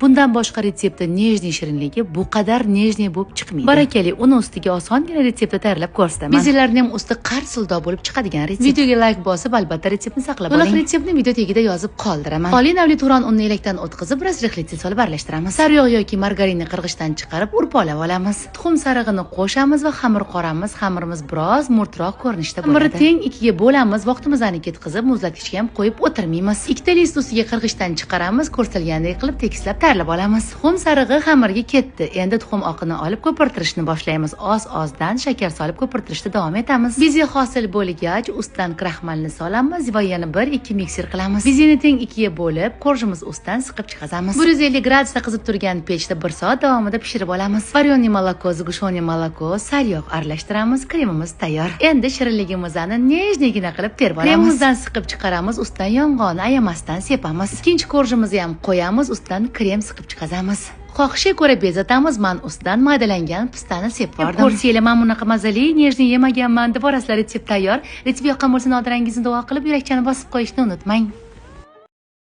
Bundan boshqa retseptda нежный shirinligi bu qadar нежный bo'lib chiqmaydi. Barakali, uni ustiga osongina retseptni tayyorlab ko'rsataman. Bezelarni ham usti qarsildoq bo'lib chiqadigan retsept. Videoga like bosib, albatta retseptni saqlab oling. To'liq retseptni video tagida yozib qoldiraman. Oliy navli turon unni elakdan o'tkazib, разрыхлитель solib aralashtiramiz. Sariyog' yoki margarinni qirg'ichdan chiqarib, urpolab olamiz. Tuxum sarig'ini qo'shamiz va xamir qoramiz. Xamirimiz biroz mo'rtroq ko'rinishda bo'ladi. Xamirni teng ikkiga bo'lamiz, vaqtimizni ketkazib, muzlatgichga ham qo'yib o'tirmaymiz. Ikkita list ustiga qirg'ichdan chiqaramiz, ko'rsatilgandek qilib tekislab tayyorlab olamiz. Tuxum sarig'i xamirga ketdi. Endi tuxum oqini olib ko'pirtirishni boshlaymiz. Oz-ozdan shakar solib ko'pirtirishda davom etamiz. Beze hosil bo'lgach, ustidan kraxmalni solamiz va yana 1-2 mikser qilamiz. Bezeni teng ikkiga bo'lib, korjimiz ustidan siqib chiqazamiz. 150 gradusda qizib turgan pechda 1 soat davomida pishirib olamiz. Варёный молоко, сгущённый молоко, sariyog' aralashtiramiz, kremimiz tayyor. Endi shirinligimizni нежный gina qilib terib olamiz. Kremimizdan siqib chiqaramiz, ustidan yong'oqni ayamasdan sepamiz. Ikkinchi korjimizni ham qo'yamiz, ustidan krem siqib chiqazamiz. Xohishga ko'ra bezatamiz, man ustidan maydalangan pistani sepib yubordim. Ko'rsanglar, men bunaqa mazali нежный yemaganman deb borasizlar. Retsept tayyor. Retsept yoqqan bo'lsa, nodirangizni duo qilib, yurakchani bosib qo'yishni unutmang.